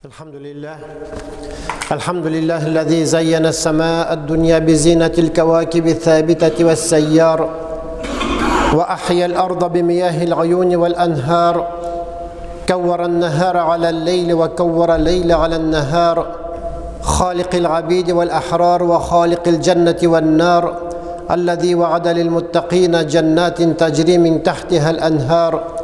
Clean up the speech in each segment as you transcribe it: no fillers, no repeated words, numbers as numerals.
الحمد لله الحمد لله الذي زين السماء الدنيا بزينة الكواكب الثابتة والسيار وأحيا الأرض بمياه العيون والأنهار كور النهار على الليل وكور الليل على النهار خالق العبيد والأحرار وخالق الجنة والنار الذي وعد للمتقين جنات تجري من تحتها الأنهار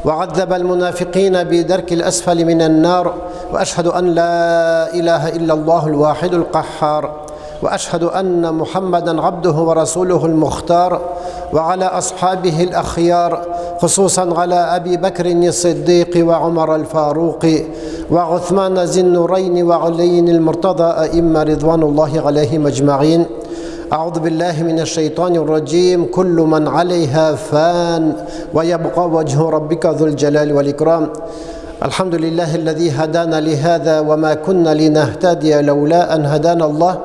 وعذب المنافقين بدرك الأسفل من النار وأشهد أن لا إله إلا الله الواحد القهار وأشهد أن محمدا عبده ورسوله المختار وعلى أصحابه الأخيار خصوصا على أبي بكر الصديق وعمر الفاروق وعثمان ذي النورين وعلي المرتضى أئمة رضوان الله عليهم أجمعين أعوذ بالله من الشيطان الرجيم كل من عليها فان ويبقى وجه ربك ذو الجلال والإكرام الحمد لله الذي هدانا لهذا وما كنا لنهتدي لولا أن هدانا الله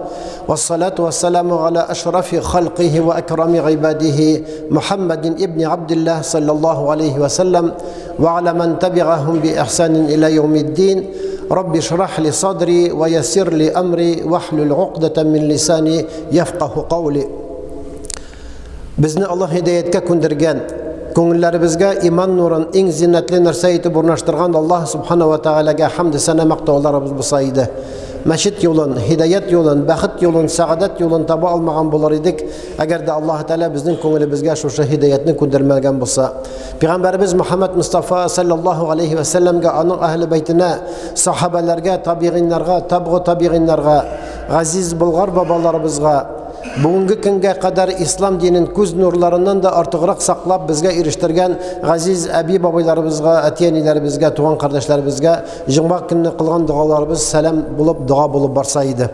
والصلاة والسلام على أشرف خلقه وأكرم عباده محمد ابن عبد الله صلى الله عليه وسلم وعلى من تبعهم بإحسان إلى يوم الدين رب اشرح لي صدري ويسر لي أمري واحلل عقدة من لساني يفقه قولي Безне Аллаһ һидәяткә күндергән, күңелләребезгә иман нурын иң зиннәтле нәрсә итеп урнаштырган Аллаһ Субхана ва Тәгаләгә хәмд сәнә мактауларыбыз булса иде. Мәчет юлын, һидәят юлын, бәхет юлын, сәгадәт юлын таба алмаган булыр идек, әгәр дә Аллаһ Тәгалә безнең күңелебезгә шушы һидәятне күндермәгән булса. Пәйгамбәребез Мөхәммәд Мустафа саллаллаһу алейхи ва сәлләмгә, аның әһле бәйтенә, сахабәләргә, табигыйннарга, табгы табигыйннарга, газиз болгар бабаларыбызга, Бүгенге көнгә кадәр ислам динен күз нурларыннан да артыграк саклап безгә ирештергән газиз әби бабайларыбызга, әти-әниләребезгә, туган кардәшләребезгә җомга көнне кылган догаларыбыз сәлам булып, дога булып барса иде.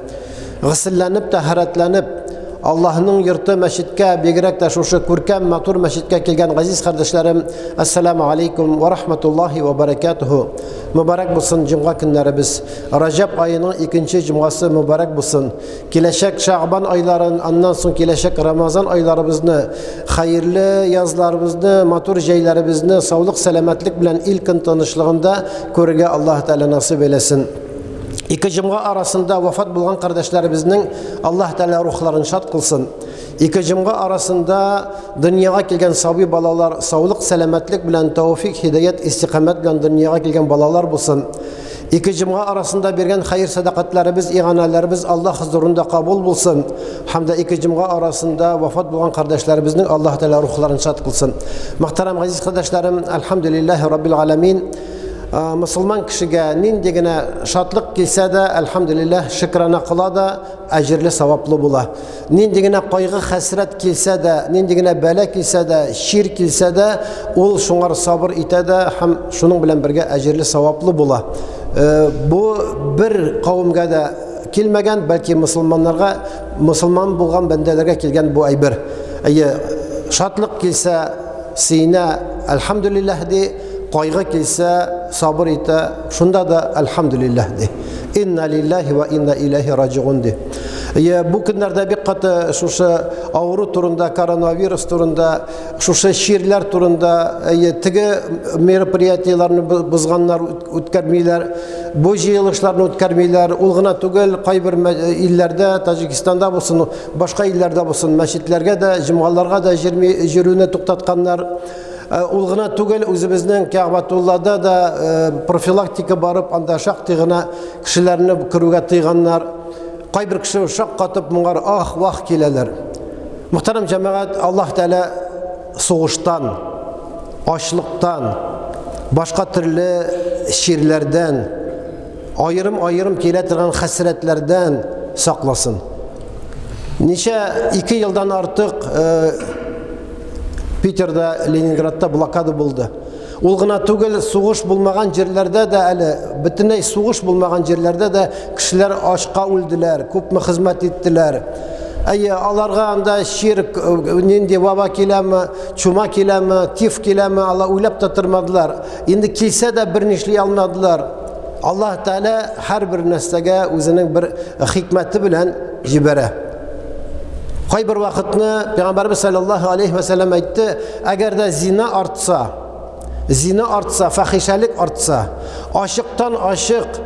Гыселләнеп, тәһарәтләнеп, Аллаһның йорты мәчеткә, бигрәк тә шушы күркәм, матур мәчеткә килгән газиз кардәшләрем, ассаламу алейкум ва рахматуллахи ва баракатуху. Мөбарәк булсын җомга көннәребез. Раҗаб аеның икенче җомгасы мөбарәк булсын. Киләчәк Шәгъбан айларын, аннан соң киләчәк Рамазан айларыбызны, хәерле язларыбызны, матур җәйләребезне саулык, сәламәтлек белән ил-көн тынычлыгында күрергә Аллаһ Тәгалә насыйп әйләсен. Ике җомга арасында вафат булган кардәшләребезнең Аллаһ Тәгалә рухларын шат кылсын. Ике җомга арасында дөньяга килгән сабый балалар саулык, сәламәтлек белән, тәүфик, һидаят, истикамәт белән дөньяга килгән балалар булсын. Ике җомга арасында биргән хәер сәдакатларыбыз, иганәләребез Аллаһ хозурында кабул булсын. Һәм дә ике җомга арасында вафат булган кардәшләребезнең Аллаһ Тәгалә рухларын шат кылсын. Мөхтәрәм газиз кардәшләрем, әлхәмдүлилләһи раббил галәмин. Мусулман кешегә нинди генә шатлык килсә дә, әлхәмдүлилләһ, шөкрана кыла да, әҗерле саваплы була. Нинди генә кайгы хәсрәт килсә дә, нинди генә бәла килсә дә, чир килсә дә, ул шуңар сабыр итә дә һәм шуның белән бергә әҗерле саваплы була. Э, бу бер кавемгә дә килмәгән, бәлки мусулманнарга, мусулман булган бәндәләргә килгән бу әйбер. Әйе, шатлык килсә, сөенә, әлхәмдүлилләһ ди, кайгы килсә, сабыр итә, шунда да әлхәмдүлилләһ ди. Инна лилләһи ва инна иләһи раҗигун ди. Е, бу көннәрдә бик каты шушы авыру турында, коронавирус турында, шушы чирләр турында, е, теге мероприятиеләрне бозганнар, үткәрмиләр, бу җыелышларны үткәрмиләр. Ул гына түгел, кайбер илләрдә, Таҗикстанда булсын, башка илләрдә булсын, мәчетләргә дә, җомгаларга да җөрүне туктатканнар. Э, ул гына түгел, үзебезнең Кәгъбатуллада да э, профилактика барып, анда шактый гына кешеләрне керүгә тыйганнар. Кайбер кеше шаккатып моңар ах-вах киләләр. Мөхтәрәм җәмәгать, Аллаһ Тәгалә сугыштан, ачлыктан, башка төрле чирләрдән, аерым-аерым килә торган хәсрәтләрдән сакласын. Ничә ике елдан артык э, Питерда, Ленинградта блокада булды. Ул гына түгел, сугыш булмаган җирләрдә дә әле, бөтенләй сугыш булмаган җирләрдә дә кешеләр ачка үлделәр, күпме хезмәт иттеләр. Әйе, аларга анда чир, э, нинди ваба киләме, чума киләме, тиф киләме, алар уйлап та тормадылар. Инде килсә дә бер нишли алмадылар. Аллаһ Тәгалә һәрбер нәрсәгә үзенең бер хикмәте белән җибәрә. Кайбер вакытны Пәйгамбәрбез саллаллаһу алейхи ва сәлләм әйтте, әгәр дә зина артса, зина артса, фахишәлек артса, ачыктан ачык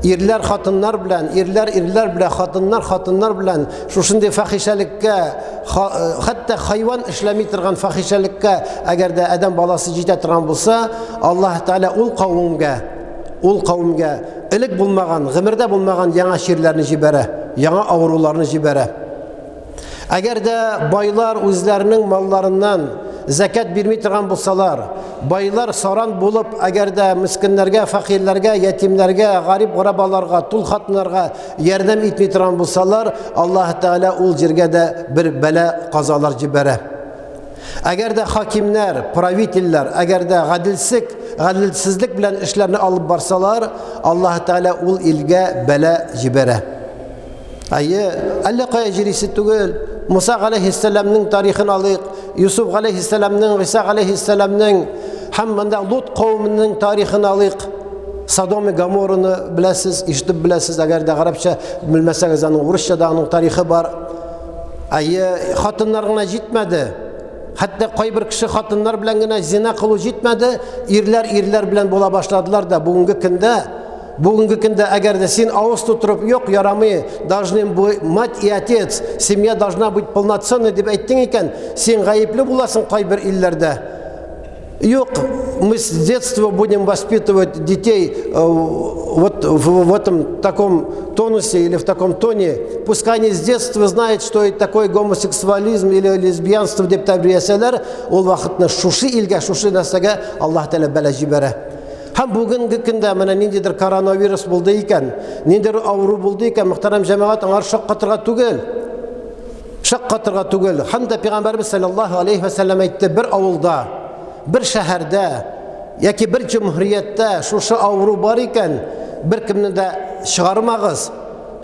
ирләр хатыннар белән, ирләр ирләр белән, хатыннар хатыннар белән шушындый фахишәлеккә, хәтта хайван эшләми торган фахишәлеккә, әгәр дә адәм баласы җитә торган булса, Аллаһ Тәгалә ул кавемгә, ул кавемгә элек булмаган, гомердә булмаган яңа чирләрне җибәрә, яңа авыруларны җибәрә. Әгәр дә байлар үзләренең малларыннан зәкят бирми торган булсалар, байлар саран булып, әгәр дә мескеннәргә, фәкыйрьләргә, ятимнәргә, гарип-горабаларга, тул хатыннарга ярдәм итми торган булсалар, Аллаһ Тәгалә ул җиргә дә бер бәла казалар җибәрә. Әгәр дә хакимнәр, правительләр, әгәр дә гаделсек, гаделсезлек белән эшләрне алып барсалар, Аллаһ Тәгалә ул илгә бәла җибәрә. Әйе, әллә кая җирисе түгел. Муса галәйһиссәламнең тарихын алыйк, Юсуф галәйһиссәламнең, Гыйса галәйһиссәламнең һәм монда Лут кавеменең тарихын алыйк. Содом и Гоморраны беләсез, ишетеп беләсез, әгәр дә гарәпчә белмәсәгез, аның урысча да аның тарихы бар. Әйе, хатыннар гына җитмәде. Хәтта кайбер кеше хатыннар белән генә зина кылу җитмәде, ирләр ирләр белән була башладылар да бүгенге көндә. Бүгенге көндә әгәр дә син авыз тутырып, юк, ярамый, должны быть мать и отец, семья должна быть полноценной дип әйттең икән, син гаепле буласың кайбер илләрдә. Юк, мы с детства будем воспитывать детей вот в этом таком тонусе или в таком тоне. Пускай они с детства знают, что это такое гомосексуализм или лесбиянство дип тәрбиясәләр, ул вакытны шушы илгә, шушы нәрсәгә Аллаһ Тәгалә бәла җибәрә. Һәм бүгенге көндә менә ниндидер коронавирус булды икән, ниндидер авыру булды икән, мөхтәрәм җәмәгать, аңар шаккатырга түгел. Шаккатырга түгел. Һәм дә Пәйгамбәрбез саллаллаһу алейхи ва сәлләм әйтте, бер авылда, бер шәһәрдә яки бер җөмһүрияттә шушы авыру бар икән, беркемне дә чыгармагыз.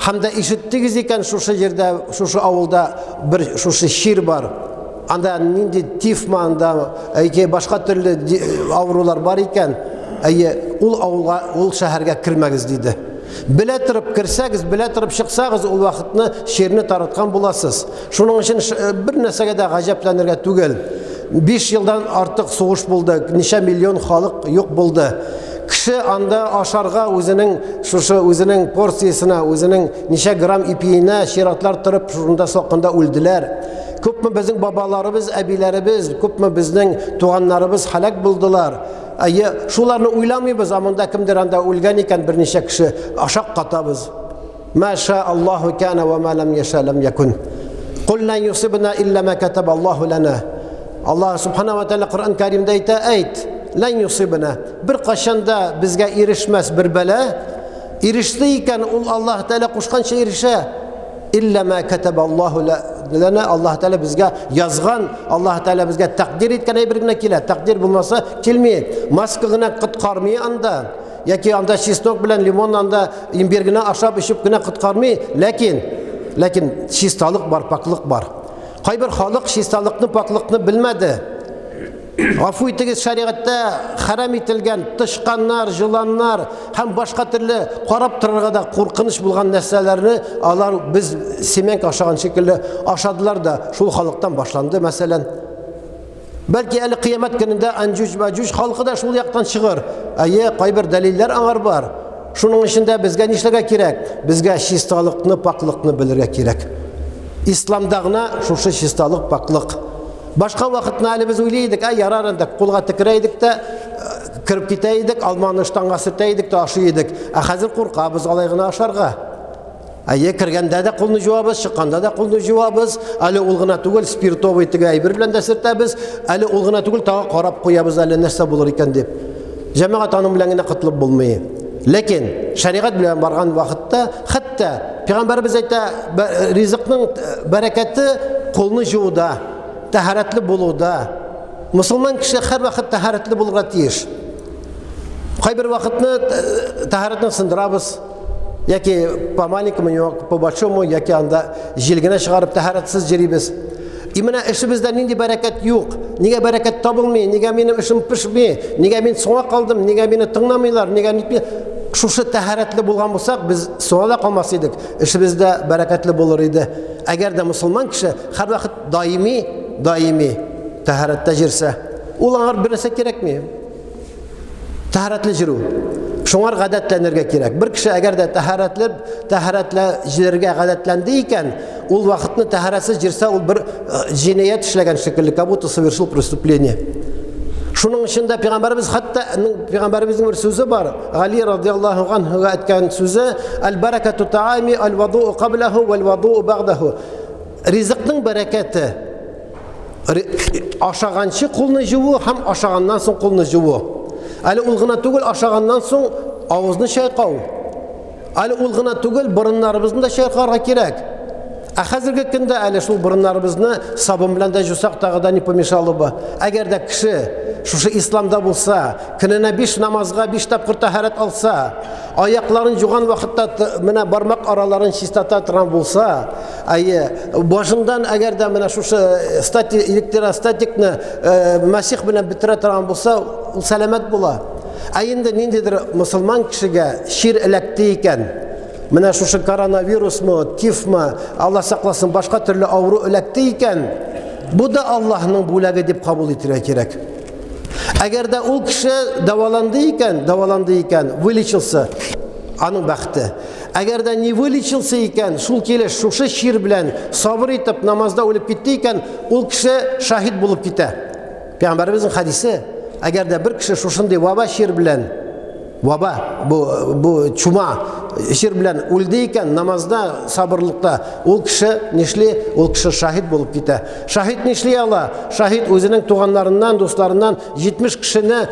Һәм дә ишеттегез икән, шушы җирдә, шушы авылда бер шушы чир бар. Анда нинди тифма, анда яки башка төрле авырулар бар икән, әйе, ул авылга, ул шәһәргә кермәгез диде. Белә торып керсәгез, белә торып чыксагыз, ул вакытны чирне тараткан буласыз. Шуның өчен бер нәрсәгә дә гаҗәпләнергә түгел. 5 елдан артык сугыш булды, ничә миллион халык юк булды. Кеше анда ашарга үзенең шушы үзенең порциясенә, үзенең ничә грамм ипиенә чиратлар торып шунда салкында үлделәр. Күпме безнең бабаларыбыз, әбиләребез, күпме безнең туганнарыбыз һәлак булдылар. Әйе, шуларны уйламыйбыз, ә монда кемдер анда үлгән икән берничә кеше, ашак катабыз. Ма ша Аллаһу кана ва ма лам яша лам якун. Кул лан юсибна илля ма катаба Аллаһу лана. Аллаһ субхана ва тааля Коръән Кәримдә әйтә, әйт, лан юсибна. Бер кашан да безгә ирешмәс бер бәла. Иреште икән, ул Аллаһ Тәгалә кушканча ирешә. Илля ма катаба Аллаһу лана. Аллаһ Тәгалә безгә язган, Аллаһ Тәгалә безгә тәкъдир иткән әйбер генә килә. Тәкъдир булмаса килми. Маска гына коткармый анда. Яки анда чеснок белән лимон анда имбирь генә ашап эчеп кенә коткармый, ләкин ләкин чисталык бар, пакьлык бар. Кайбер халык чисталыкны, пакьлыкны белмәде. Гафу итегез, шәригатьтә хәрам ителгән тычканнар, җыланнар һәм башка төрле карап торырга да куркыныч булган нәрсәләрне алар без семенка ашаган шикелле ашадылар да, шул халыктан башланды, мәсәлән. Бәлки әле кыямәт көнендә Анҗуҗ Маҗуҗ халкы да шул яктан чыгыр. Әйе, кайбер дәлилләр аңар бар. Шуның өчен дә безгә нишләргә кирәк? Безгә чисталыкны, пакьлыкны белергә кирәк. Исламда гына шушы чисталык, пакьлык. Башка вакытны әле без уйлый идек, ә ярар инде, кулга төкерә идек тә, кереп китә идек, алманы штанга сөртә идек тә ашый идек. Ә хәзер куркабыз алай гына ашарга. Әйе, кергәндә дә кулны җуабыз, чыкканда да кулны җуабыз. Әле ул гына түгел, спиртовый теге әйбер белән дә сөртәбез. Әле ул гына түгел, тагы карап куябыз әле нәрсә булыр икән дип. Җәмәгать аның белән генә котылып булмый. Ләкин шәригать белән барган вакытта, хәтта пәйгамбәребез әйтә, ризыкның бәрәкәте кулны җууда, тәһарәтле булуда. Мусулман кеше һәрвакыт тәһарәтле булырга тиеш. Кайбер вакытны тәһарәтне сындырабыз. Яки по маленькому, по большому, яки анда җил генә чыгарып тәһарәтсез йөрибез. И менә эшебездә нинди бәрәкәт юк. Нигә бәрәкәт табылмый? Нигә минем эшем пешми? Нигә мин соңа калдым? Нигә мине тыңламыйлар? Нигә нитми? Шушы тәһарәтле булган булсак, без соңа да калмас идек. Эшебез дә бәрәкәтле булыр иде. Әгәр дә мусулман кеше һәрвакыт даими, даими тәһарәттә җирсә, ул аңар бер нәрсә кирәкми. Тәһарәтле җөрү. Шуңар гадәтләнергә кирәк. Бер кеше әгәр дә тәһарәтле, тәһарәтле җөрергә гадәтләнде икән, ул вакытны тәһарәтсез җөрсә, ул бер э, җинаять эшләгән шикелле, как будто совершил преступление. Шуның өчен дә пәйгамбәребез хәтта пәйгамбәребезнең бер сүзе бар. Гали радиаллаһу анһуга әйткән сүзе: "Аль-баракату таами аль-ваду'у каблаху валь-ваду'у бa'даху". Ризыкның бәрәкәте ашаганчы кулны җуу һәм ашаганнан соң кулны җуу. Әле ул гына түгел, ашаганнан соң авызны чайкау. Әле ул гына түгел, борыннарыбызны да чайкарга кирәк. Ә хәзерге көндә әле шул борыннарыбызны сабын белән дә җусак тагы да не помешало бы. Әгәр дә кеше шушы исламда булса, көненә биш намазга биш тапкыр тәһарәт алса, аякларын жуган вакытта менә бармак араларын чистата торган булса, Әйе, башыңдан әгәр дә менә шушы э, стати, электростатикны э, Мәсих белән бетерә торган булса, ул сәламәт була. Ә инде ниндидер мусульман кешегә чир эләкте икән, менә шушы коронавирусмы, тифмы, Алла сакласын, башка төрле авыру эләкте икән, бу да Аллаһның бүләге дип кабул итәргә кирәк. Әгәр дә ул кеше дәваланды икән, дәваланды икән, вылечился, аның бәхте. Әгәр дә не вылечился икән, шул килеш, шушы чир белән сабыр итеп намазда үлеп китте икән, ул кеше шаһит булып китә. Пәйгамбәребезнең хәдисе, әгәр дә бер кеше шушындый ваба чир белән, ваба, бу, бу чума чир белән үлде икән, намазда, сабырлыкта, ул кеше нишли? Ул кеше шаһит булып китә. Шаһит нишли ала? Шаһит үзенең туганнарыннан, дусларыннан 70 кешене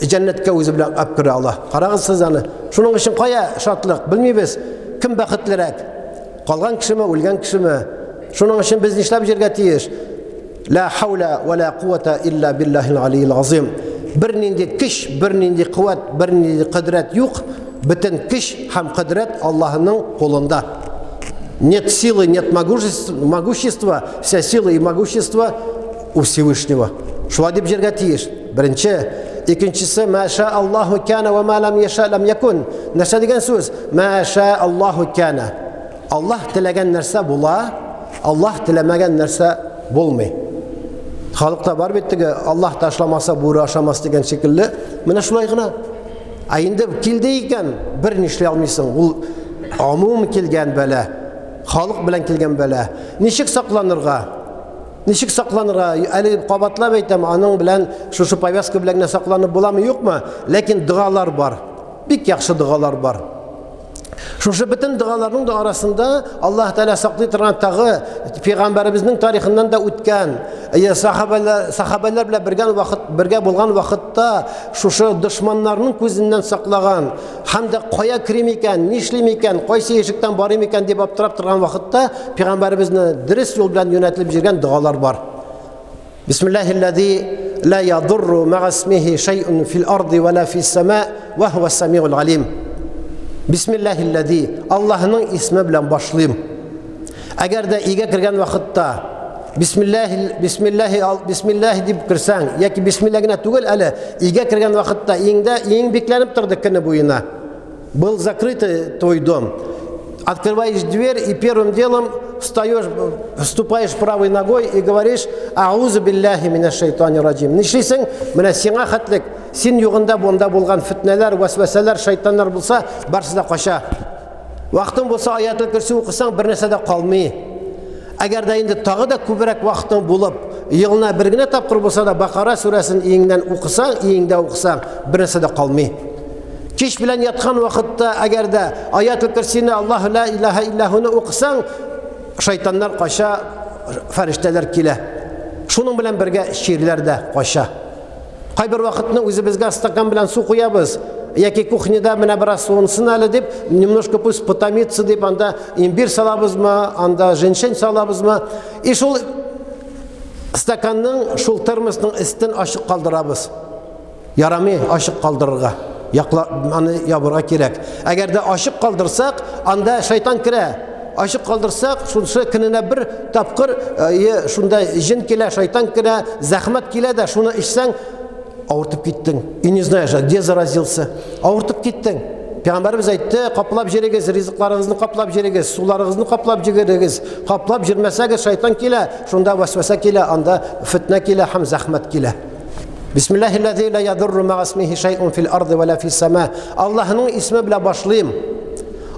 җәннәткә үзе белән алып керә ала. Карагыз сез аны. Шуның өчен кая шатлык? Белмибез. Кем бәхетлерәк? Калган кешеме, үлгән кешеме? Шуның өчен без нишләп җиргә тиеш? Ла хаула ва ла куата илла биллахил алиил азим. Бернинди көч, бернинди куәт, бернинди кодрәт юк. Бөтен көч һәм кодрәт Аллаһының кулында. Нет силы, нет могущества, вся сила и могущество у Всевышнего. Шулай дип җиргә тиеш. Беренче, икенчесе мә ша Аллаһу кана ва ма лам яша лам якун. Нәрсә дигән сүз? Мә ша Аллаһу кана. Аллаһ теләгән нәрсә була, Аллаһ теләмәгән нәрсә булмый. Халыкта бар бит теге Аллаһ ташламаса бүре ашамас дигән шикелле. Менә шулай гына. Ә инде килде икән, бер нишли алмыйсың. Ул гомум килгән бәла, халык белән килгән бәла. Ничек сакланырга? Ничек сакланырга? Әле кабатлап әйтәм, аның белән шушы повязка белән генә сакланып буламы, юкмы? Ләкин догалар бар. Бик яхшы догалар бар. Шушы бөтен догаларның да арасында Аллаһ Тәгалә саклый торган тагы пәйгамбәребезнең тарихыннан да үткән, сахабалар, сахабалар белән бергә вакыт, бергә булган вакытта шушы дошманнарның күзеннән саклаган һәм дә кая керим икән, нишлим икән, кайсы ишектән барыйм икән дип аптырап торган вакытта пәйгамбәребезне дөрес юл белән юнәтелеп җиргән догалар бар. Бисмиллахиллази ла ядурру мa'асмихи шай'ун фил арди ва ла фис сама ва хуа самиул алим. Бисмиллахиллази Аллаһның исме белән башлыйм. Әгәр дә өйгә кергән вакытта Бисмиллахи бисмиллахи бисмиллахи дип керсәң, яки бисмилла генә түгел әле, өйгә кергән вакытта иңдә иң бикләнеп торды көне буена. Был закрытый твой дом. Открываешь дверь и первым делом встаешь, вступаешь правой ногой и говоришь «Аузу биллахи минә шайтани раджим». Нишлисең? Менә сиңа хәтлек, син югында бунда булган фитнәләр, вәсвәсәләр, шайтаннар булса, барысы да кача. Вакытың булса аятел көрси укысаң, бер нәрсә дә калмый. Әгәр дә инде тагы да күбрәк вакытың булып, елына бер генә тапкыр булса да Бакара сүрәсен иеңнән укысаң, иеңдә укысаң, бер нәрсә дә калмый. Кич белән яткан вакытта, әгәр дә аятел көрсине Аллаһу ла илаһа иллахуны укысаң, шайтаннар кача, фәрештәләр килә. Шуның белән бергә чирләр дә кача. Кайбер вакытны үзебезгә стакан белән су куябыз, яки кухняда менә бераз суынсын әле дип, немножко пусть потомится дип, анда имбирь салабызмы, анда женьшень салабызмы. И шул стаканның, шул термосның өстен ачык калдырабыз. Ярамый ачык калдырырга. Якла, аны ябырга кирәк. Әгәр дә ачык калдырсак, анда шайтан керә. Ачык калдырсак, шунысы көненә бер тапкыр э, шунда җен килә, шайтан керә, зәхмәт килә дә, шуны эчсәң, авыртып киттең. И не знаешь, где заразился. Авыртып киттең. Пәйгамбәребез әйтте, каплап җирегез, ризыкларыгызны каплап җирегез, суларыгызны каплап җирегез. Каплап җирмәсәгез, шайтан килә, шунда вәсвәсә килә, анда фетнә килә һәм зәхмәт килә. Бисмиллахиллази ла ядурру ма исмихи шайъун фил арди ва ла фис сама. Аллаһның исме белән башлыйм.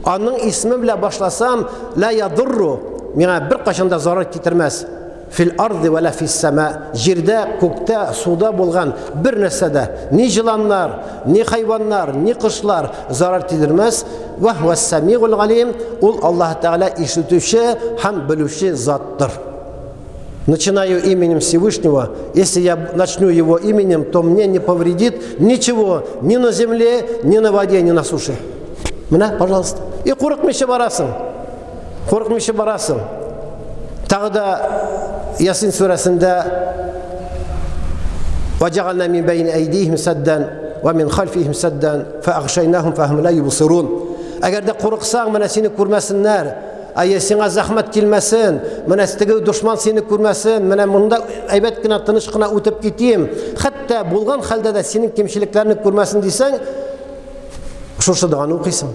Аның исме белән башласам, ла ядурру миңа беркайчан да зарар китермәс. Фил арди ва ла фис сама. Җирдә, күктә, суда булган бер нәрсә дә, ни җыланнар, ни хайваннар, ни кошлар зарар тидермәс. Ва хуас самигул галим. Ул Аллаһ Тәгалә ишетүче һәм белүче заттыр. Начинаю именем Всевышнего. Если я начну его именем, то мне не повредит ничего ни на земле, ни на воде, ни на суше. Менә, пожалуйста. И курыкмыйча барасың. Курыкмыйча барасың. Тагы да Ясин сүрәсендә وَجَعَلْنَا مِنْ بَيْنِ أَيْدِيهِمْ سَدًّا وَمِنْ خَلْفِهِمْ سَدًّا فَأَغْشَيْنَاهُمْ فَهُمْ لَا يُبْصِرُونَ. Әгәр дә курыксаң, менә сине күрмәсеннәр. Әйе, сиңа зәхмәт килмәсен, менә теге дошман сине күрмәсен, менә монда әйбәт кенә, тыныч кына үтеп китим. Хәтта булган хәлдә дә синең кимчелекләрне күрмәсен дисәң, шушы доганы укыйсың.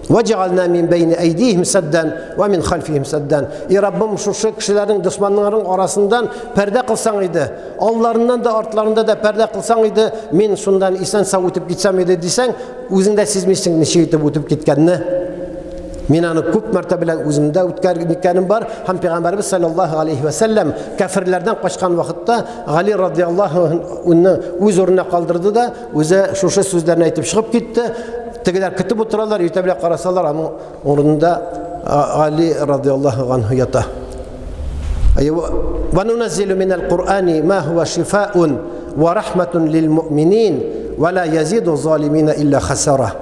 Ваҗална мин бәйни әйдихим саддан ва мин хальфихим саддан. И Раббым, шушы кешеләрнең дошманнарының арасыннан пәрдә кылсаң иде, алларыннан да артларында да пәрдә кылсаң иде, мин шундан исән сау үтеп китсәм иде дисәң, Үзең дә сизмисең ничек итеп үтеп киткәнне. Мин аны күп мәртәбәләр үземдә үткәргәнем бар һәм пәйгамбәрбез саллаллаһу алейхи ва сәлләм кәферләрдән качкан вакытта Гали радиаллаһу анһуны үз урынына калдырды да, үзе шушы сүзләрне әйтеп чыгып китте. Тегеләр көтеп утыралар, иртә белән карасалар, аның урынында Гали радиаллаһу анһу ята. Ва нуназзилу минал Куръани ма хуа шифаун ва рахматун лил муъминин ва ла язиду залимина илля хасара.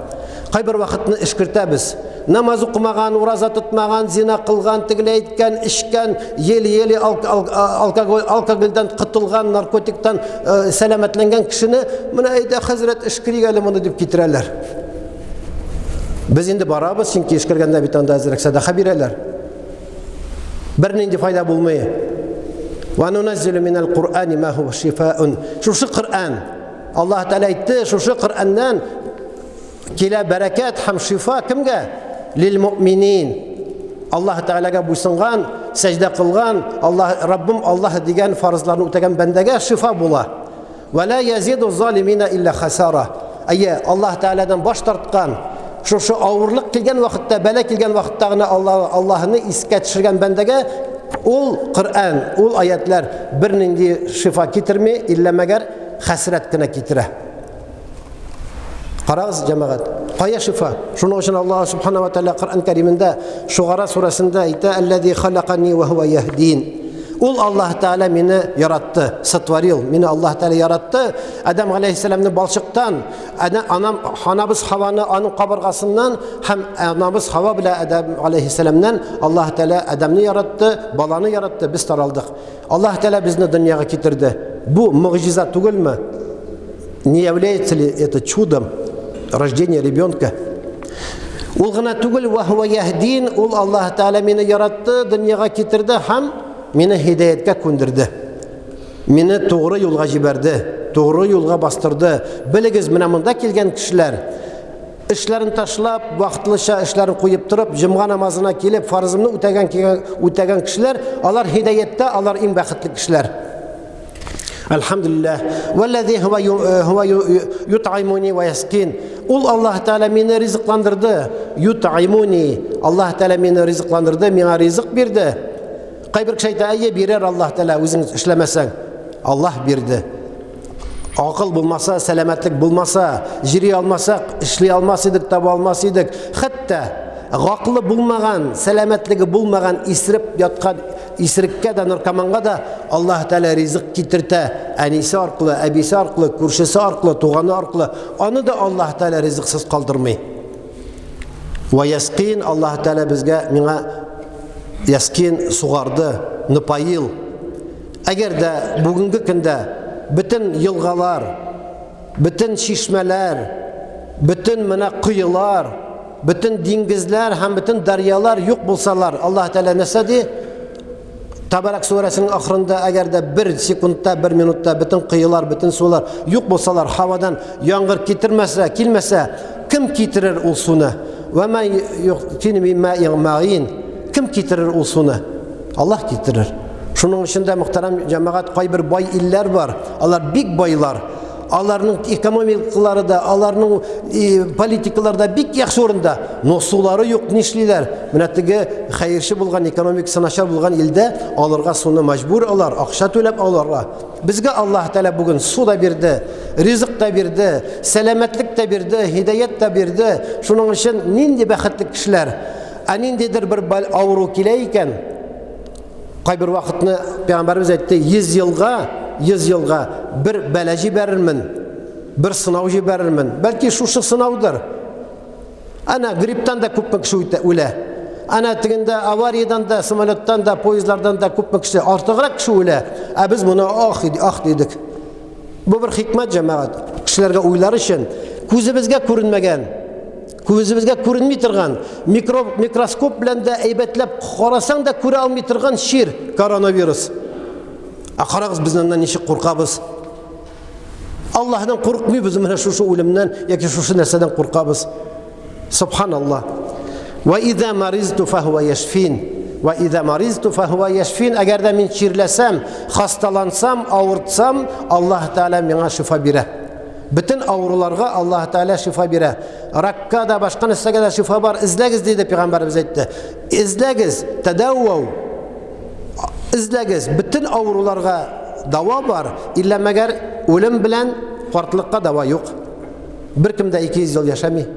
Кайбер вакытны эшкертәбез. Намаз укымаган, ураза тотмаган, зина кылган, тегеләй әйткән, эчкән, еле-еле алкоголь, алкогольдән котылган, наркотиктан э, сәламәтләнгән кешене менә әйдә хәзрәт эшкерик әле моны дип китерәләр. Без инде барабыз, чөнки эшкергәндә бит анда әзрәк сәдака бирәләр. Бернинди файда булмый. Ва нуназзилу минал Куръани ма хуа шифаун. Шушы Коръән. Аллаһ Тәгалә әйтте, шушы Коръәннән килә бәрәкәт һәм шифа кемгә? Лил муъминин. Аллаһ Тәгаләгә буйсынган, сәҗдә кылган, Аллаһ Раббым Аллаһ дигән фарызларны үтәгән бәндәгә шифа була. Вә ла язиду залимина илля хасара. Әйе, Аллаһ Тәгаләдән баш тарткан, шушы авырлык килгән вакытта, бәла килгән вакытта гына Аллаһ Аллаһны искә төшергән бәндәгә ул Коръән, ул аятлар бернинди шифа китерми, иллә мәгәр хәсрәт кенә китерә. Карагыз, җәмәгать, кая шифа? Шуның өчен Аллаһ Субхана ва Тәгалә Коръән Кәримендә Шугара сүрәсендә әйтә: "Аллази халакани ва хуа яһдин". Ул Аллаһ Тәгалә мине яратты, сотворил. Мине Аллаһ Тәгалә яратты. Адам галәйһиссәламны балчыктан, анам анабыз Хаваны аның кабыргасыннан һәм анабыз Хава белән Адам галәйһиссәламнән Аллаһ Тәгалә Адамны яратты, баланы яратты, без таралдык. Аллаһ Тәгалә безне дөньяга китерде. Бу могҗиза түгелме? Не является ли это чудом рождение ребенка? Ул гына түгел, ва хуа яһдин, ул Аллаһ Тәгалә мине яратты, дөньяга китерде һәм мине һидаяткә күндерде. Мине тугры юлга җибәрде, тугры юлга бастырды. Белегез, менә монда килгән кешеләр эшләрен ташлап, вакытлыча эшләрен куеп торып, җомга намазына килеп, фарызымны үтәгән үтәгән кешеләр, алар һидаяттә, алар иң бәхетле кешеләр. Әлхәмдүлилләһ. Вәлләзи һуа һуа ютаймуни ва яскин. Ул Аллаһ Тәгалә мине ризыкландырды. Ютаймуни. Аллаһ Тәгалә мине ризыкландырды, миңа ризык бирде. Кайбер кеше әйтә, әйе, бирер Аллаһ Тәгалә, үзең эшләмәсәң. Аллаһ бирде. Акыл булмаса, сәламәтлек булмаса, җыри алмасак, эшли алмас идек, таба алмас идек. Хәтта гакылы булмаган, сәламәтлеге булмаган, исереп яткан Исереккә дә, наркоманга да Аллаһ Тәгалә ризык китертә. Әнисе аркылы, әбисе аркылы, күршесе аркылы, туганы аркылы. Аны да Аллаһ Тәгалә ризыксыз калдырмый. Ва яскин Аллаһ Тәгалә безгә миңа яскин сугарды, напоил. Әгәр дә бүгенге көндә бөтен елгалар, бөтен чишмәләр, бөтен менә коелар, бөтен диңгезләр һәм бөтен дәрьялар юк булсалар, Аллаһ Тәгалә нәрсә ди? Табарак сүрәсенең ахырында әгәр дә бер секундта, бер минутта бөтен коелар, бөтен сулар юк булсалар, һавадан яңгыр китермәсә, килмәсә, кем китерер ул суны? Ва ма юктин мимма мa'ин. Кем китерер ул суны? Аллаһ китерер. Шуның өчен дә, мөхтәрәм җәмәгать, кайбер бай илләр бар. Алар бик байлар. Аларның экономикалары да, аларның политикалары да бик яхшы урында. Но сулары юк, нишлиләр? Менә теге хәерче булган, экономикасы начар булган илдә алырга суны мәҗбүр алар, акча түләп алырга. Безгә Аллаһ Тәгалә бүген су да бирде, ризык та бирде, сәламәтлек тә бирде, һидаят тә бирде. Шуның өчен нинди бәхетле кешеләр. Ә ниндидер бер авыру килә икән, кайбер вакытны пәйгамбәребез әйтте, 100 елга, 100 елга бер бәла җибәрермен, бер сынау җибәрермен. Бәлки шушы сынаудыр. Әнә грипптан да күпме кеше үтә, үлә. Әнә тегендә авариядән дә, самолеттан да, поездлардан да күпме кеше, артыграк кеше үлә. Ә без моны ах, ах дидек. Бу бер хикмәт, җәмәгать. Кешеләргә уйлар өчен күзебезгә күренмәгән, күзебезгә күренми торган, микроб, микроскоп белән дә әйбәтләп карасаң да күрә алмый торган чир коронавирус. Ә карагыз, без аннан ничек куркабыз. Аллаһдан куркмыйбыз, менә шушы үлемнән яки шушы нәрсәдән куркабыз. Субханаллаһ. Ва иза маризту фахуа яшфин. Ва иза маризту фахуа яшфин. Әгәр дә мин чирләсәм, хасталансам, авыртсам, Аллаһ Тәгалә миңа шифа бирә. Бөтен авыруларга Аллаһ Тәгалә шифа бирә. Ракка да, башка нәрсәгә дә шифа бар. Эзләгез, диде пәйгамбәребез әйтте. Эзләгез, тәдәвау. Эзләгез, бөтен авыруларга дава бар, иллә мәгәр үлем белән картлыкка дава юк. Беркем дә 200 ел яшәми.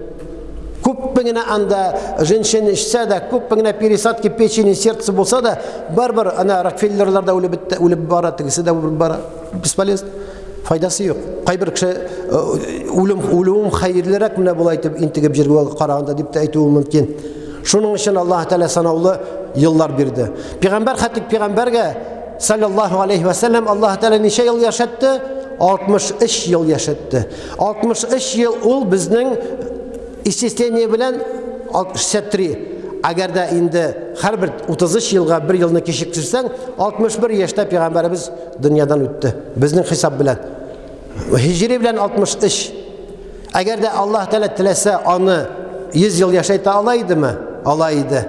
Күпме генә анда женщина эчсә дә, күпме генә пересадки печени, сердце булса да, барыбер ана Рокфеллерлар да үлеп бетте, үлеп бара, тегесе дә үлеп бара. Бесполезно. Файдасы юк. Кайбер кеше э, үлем үлүем хәерлерәк менә болай итеп интегеп җиргә караганда дип тә әйтүе мөмкин. Шуның өчен Аллаһ Тәгалә санаулы еллар бирде. Пәйгамбәр хәтик пәйгамбәргә саллаллаһу алейхи ва саллям Аллаһ Тәгалә ничә ел яшәтте? 63 ел яшәтте. 63 ел ул безнең исчисление белән 63. Әгәр дә инде һәрбер 33 елга бер елны кичектерсәң, 61 яшьтә пәйгамбәребез дөньядан үтте. Безнең хисап белән. Һиҗри белән 63. Әгәр дә Аллаһ Тәгалә теләсә, аны 100 ел яшәйтә ала идеме? Ала иде.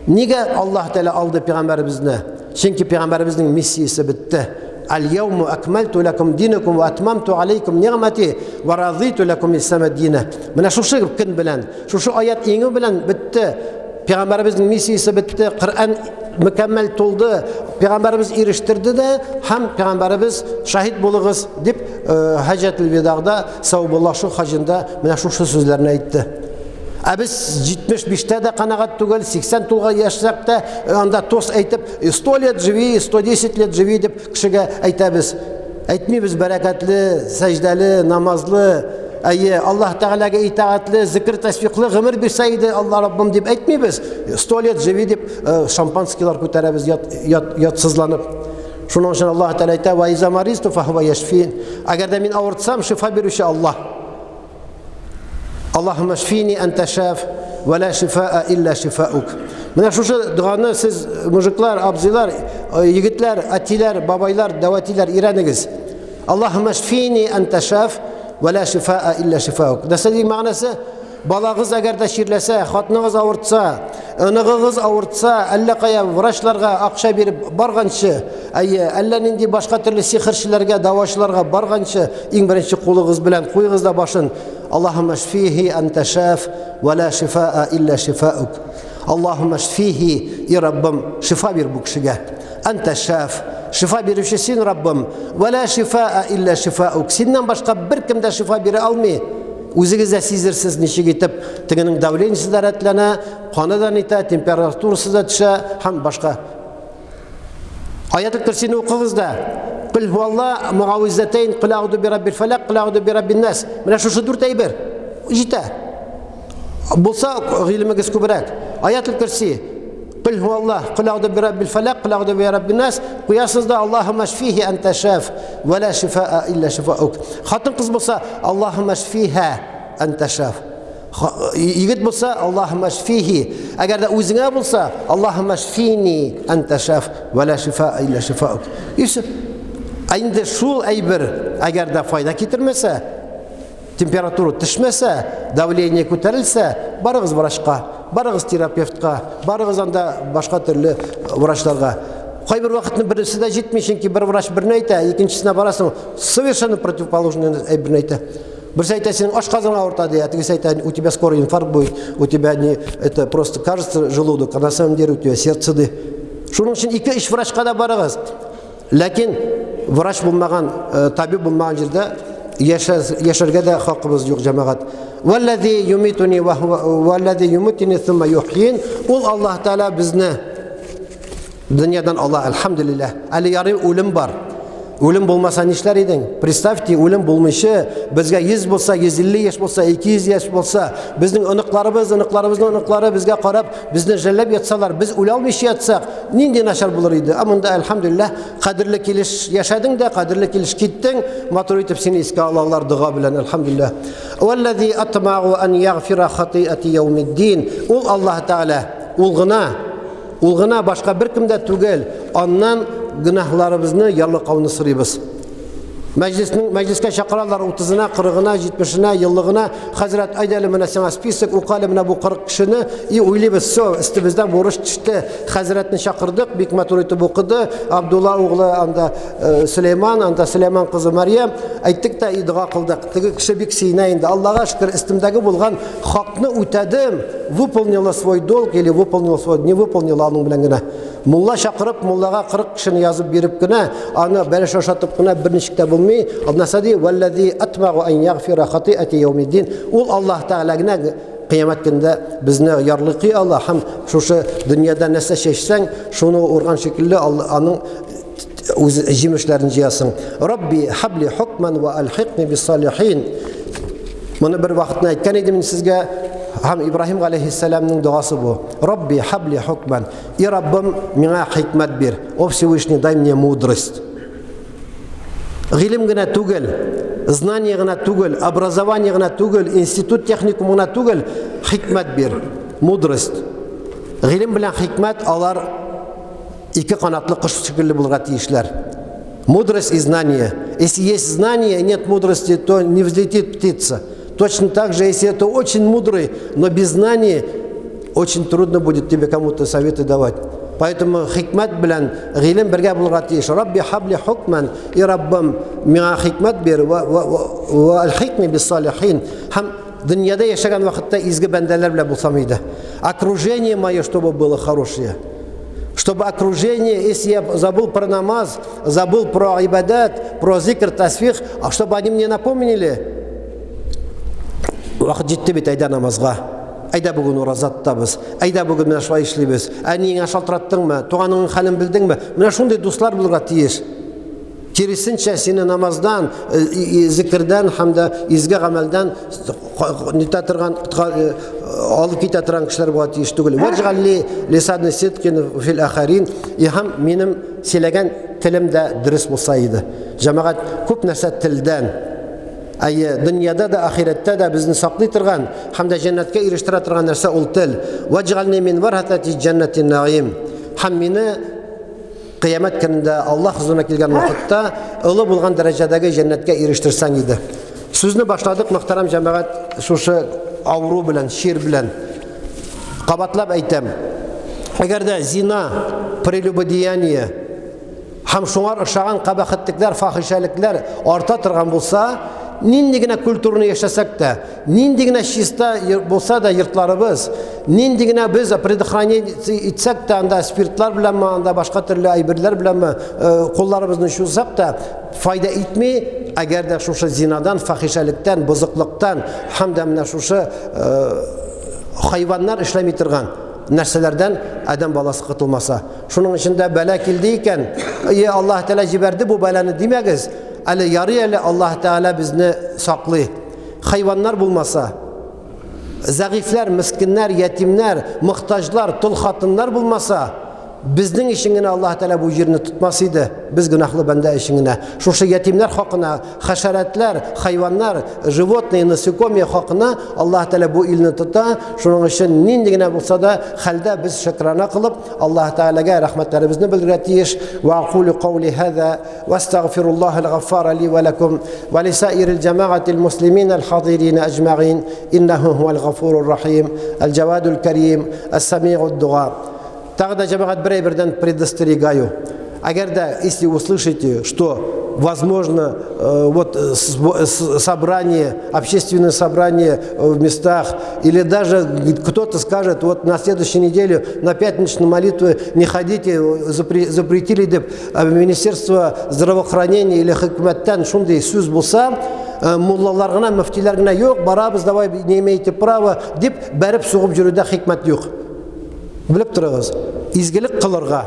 Нигә Аллаһ Тәгалә алды пәйгамбәребезне? Чөнки пәйгамбәребезнең миссиясе бетте. Аль-яуму акмальту лакум динакум ва атмамту алейкум нигъмати ва радиту лакум ислама дина. Менә шушы көн белән, шушы аят иңү белән бетте. Пәйгамбәребезнең миссиясе бетте, Коръән мөкәммәл тулды, пәйгамбәребез ирештерде дә һәм пәйгамбәребез шаһит булыгыз дип э, хаҗәтул видагда саубуллашу хаҗында менә шушы сүзләрне әйтте. Ә без 75-тә дә канәгать түгел, 80 тулга яшьсәк тә, э, анда тост әйтеп, 100 лет живи, 110 лет живи дип кешегә әйтәбез. Әйтмибез бәрәкәтле, сәҗдәле, намазлы, әйе, Аллаһ Тәгаләгә итагатьле, зикр тәсбихлы гомер бирсә иде Алла Раббым дип әйтмибез. 100 лет живи дип э, шампанскийлар күтәрәбез ят, ят, ятсызланып. Шуның өчен Аллаһ Тәгалә әйтә: "Ва иза маризту фахува яшфин". Әгәр дә мин авыртсам, шифа бирүче Аллаһ. Аллаһумма шфини анта шаф ва ла шифаа илля шифаук. Менә шушы доганы сез мужиклар, абзыйлар, э, егетләр, әтиләр, бабайлар, дәвәтиләр өйрәнегез. Аллаһумма шфини анта шаф ва ла шифаа илля шифаук. Нәрсә дигән мәгънәсе? Балагыз әгәр дә чирләсә, хатыныгыз авыртса, оныгыгыз авыртса, әллә кая врачларга акча биреп барганчы, әйе, әллә нинди башка төрле сихерчеләргә, дәвачыларга барганчы, иң беренче кулыгыз белән куегыз да башын. Аллаһумма шфихи анта шаф ва ла шифаа илля шифаук. Аллаһумма шфихи, и Раббым, шифа бир бу кешегә. Анта шаф, шифа бирүче син, Раббым. Ва ла шифаа илля шифаук. Синнән башка беркем дә шифа бирә алмый. Үзегез дә сизерсез, ничек итеп тегенең давлениесе дә рәтләнә, каны да нитә, температурасы да төшә һәм башка. Аятел Көрсине укыгыз да. Кул хуалла, муавизатайн, кул әгъуду би раббил фалак, кул әгъуду би раббин нас. Менә шушы дүрт әйбер җитә. Булса гыйлемегез күбрәк. Аятел Көрси. Кул хуалла, кул әгъуду би раббил фалак, кул әгъуду би раббин нас. Куясыз да Аллаһумма шфихи анта шаф ва ла шифаа илля шифаук. Хатын кыз булса Аллаһумма шфиха анта шаф. Егет булса Аллаһумма шфихи. Әгәр дә үзеңә булса Аллаһумма шфини анта шаф ва ла шифаа илля шифаук. И все. Ә инде шул әйбер әгәр дә файда китермәсә, температура төшмәсә, давление күтәрелсә, барыгыз врачка, барыгыз терапевтка, барыгыз анда башка төрле врачларга. Кайбер вакытны берсе дә җитми, чөнки бер врач берне әйтә, икенчесенә барасың, совершенно противоположный әйберне әйтә. Берсе әйтә, синең ашказаның авырта ди, ә тегесе әйтә, у тебя скоро инфаркт будет, у тебя не, это просто кажется желудок, а на самом деле у тебя сердце ди. Шуның өчен ике-өч врачка да барыгыз. Ләкин врач булмаган, э, табиб булмаган җирдә яшәргә дә хакыбыз юк, җәмәгать. Валлази юмитуни ва валлази юмитuni thumma юхйин. Ул Аллаһ Тааля безне дөньядан ала, әлхәмдүлилләһ. Әле ярый үлем бар. Үлем булмаса нишләр идең? Представьте, үлем булмыйча, безгә 100 булса, 150 яшь булса, 200 яшь булса, безнең оныкларыбыз, оныкларыбызның оныклары безгә карап, безне жәлләп ятсалар, без үлә алмыйча ятсак, нинди начар булыр иде. Ә монда, әлхәмдүлилләһ, кадерле килеш яшәдең дә, кадерле килеш киттең, матур итеп сине искә алалар дога белән, әлхәмдүлилләһ. Валлази атмагу ан ягфира хатиати яумиддин. Ул Аллаһ Тәгалә, ул гына Ул гына башка беркем дә түгел, аннан гөнаһларыбызны ярлыкауны сорыйбыз. Мәҗлеснең мәҗлескә чакыралар 30-ына, 40-ына, 70-ына, еллыгына. Хәзрәт, әйдә әле менә сиңа список, укы әле менә бу 40 кешене. И уйлыйбыз, все, өстебездән бурыч төште. Хәзрәтне чакырдык, бик матур итеп укыды. Абдулла углы анда э, Сөләйман, анда Сөләйман кызы Мария. Әйттек тә и дога кылдык. Теге кеше бик сөенә инде. Аллага шөкер, өстемдәге булган хакны үтәдем, выполнила свой долг или выполнила свой, не выполнила аның белән генә. Мулла чакырып, муллага 40 кешене язып биреп кенә, аны бәлеш ашатып кына берничек тә булмый. Нәрсә ди? Валлази атмагу ан ягфира хатиати яумиддин. Ул Аллаһ Тәгалә генә кыямәт көндә безне ярлыкый ала һәм шушы дөньяда нәрсә чәчсәң, шуны урган шикелле аның үз җимешләрен җыясың. Рабби хабли хукман ва альхикни бис салихин. Моны бер вакытны әйткән идем мин сезгә. Һәм Ибраһим галәйһиссәламның догасы бу. Рабби хабли хукман. И Раббым, миңа хикмәт бир. О Всевышний, дай мне мудрость. Гыйлем генә түгел, знание генә түгел, образование генә түгел, институт, техникум гына түгел, хикмәт бир, мудрость. Гыйлем белән хикмәт алар ике канатлы кош шикелле булырга тиешләр. Мудрость и знание. Если есть знание и нет мудрости, то не взлетит птица. Точно так же, если это очень мудрый, но без знания, очень трудно будет тебе кому-то советы давать. Поэтому хикмәт белән гыйлем бергә булырга тиеш. Рабби хабли хукман, и Раббым, миңа хикмәт бир, ва альхикни бис салихин. Һәм дөньяда яшәгән вакытта изге бәндәләр белән булсам иде. Окружение мое, чтобы было хорошее. Чтобы окружение, если я забыл про намаз, забыл про ибадат, про зикр, тасбих, а чтобы они мне напомнили, вакыт җитте бит, әйдә намазга. Әйдә бүген ураза тотабыз. Әйдә бүген менә шулай эшлибез. Әниеңә шалтыраттыңмы? Туганыңның хәлен белдеңме? Менә шундый дуслар булырга тиеш. Киресенчә, сине намаздан, э, зикердән һәм дә изге гамәлдән нитә торган, э, алып китә торган кешеләр була тиеш түгел. Ваҗгалли лисаны сидкин фил ахарин. И һәм минем сөйләгән телем дә дөрес булса иде. Җәмәгать, күп нәрсә телдән. Әйе, дөньяда да, ахирәттә дә безне саклый торган һәм дә җәннәткә ирештерә торган нәрсә ул тел. Ваҗгални мин вархатати җәннәтин наим. Һәм мине Кыямәт көнендә Аллаһ хозурына килгән вакытта олы булган дәрәҗәдәге җәннәткә ирештерсәң иде. Сүзне башладык, мөхтәрәм җәмәгать, шушы авыру белән, чир белән. Кабатлап әйтәм, әгәр дә зина, прелюбодеяние һәм шуңар ошаган кабахәтлекләр, фахишәлекләр арта торган булса, нинди генә культурны яшәсәк тә, Нинди генә чиста булса да йортларыбыз, нинди генә без предохранение итсәк тә, анда спиртлар беләнме, анда башка төрле әйберләр беләнме э, кулларыбызны чузсак та, файда итми, әгәр дә шушы зинадан, фахишәлектән, бозыклыктан һәм дә менә шушы э, хайваннар эшләми торган нәрсәләрдән адәм баласы котылмаса. Шуның өчен дә бәла килде икән, е Аллаһ Тәгалә җибәрде бу бәлане димәгез. Әле ярый әле Аллаһ Тәгалә безне саклый. Хайваннар булмаса, зәгыйфьләр, мескеннәр, ятимнәр, мохтаҗлар, тол хатыннар булмаса, безнең өчен генә Аллаһ Тәгалә бу җирне тотмас иде. Без гөнаһлы бәндә өчен генә. Шушы ятимнәр хакына, хәшәрәтләр, хайваннар, животные, насекомые хакына Аллаһ Тәгалә бу илне тота. Шуның өчен нинди генә булса да хәлдә без шөкрана кылып, Аллаһ Тәгаләгә рәхмәтләребезне белдерергә тиеш. Ва акулю каули һаза واستغفر الله الغفار لي ولكم ولسائر الجماعة المسلمين الحاضرين أجمعين إنه هو الغفور الرحيم الجواد الكريم السميع الدعاء. Тагы да, җәмәгать, бер әйбердән предостерегаю. Әгәр дә, если услышите, что возможно вот собрание, общественное собрание в местах, или даже кто-то скажет, вот на следующей неделе на пятничную молитву не ходите, запретили дип, Министерство здравоохранения или хөкүмәттән шундый сүз булса, муллалар гына, мөфтиләр генә юк, барабыз, давай, не имеете права, дип бәреп сугып йөрүдә хикмәт юк. Белеп торыгыз, изгелек кылырга,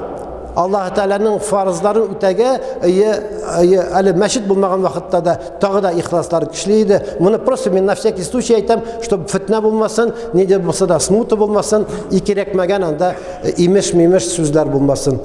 Аллаһ Тәгаләнең фарызларын үтәгә, әле мәчет булмаган вакытта да тагы да ихласлар көчле иде. Моны просто мин на всякий случай әйтәм, чтобы фетнә булмасын, ни дә булса да смута булмасын, и кирәкмәгән анда имеш-мимеш сүзләр булмасын.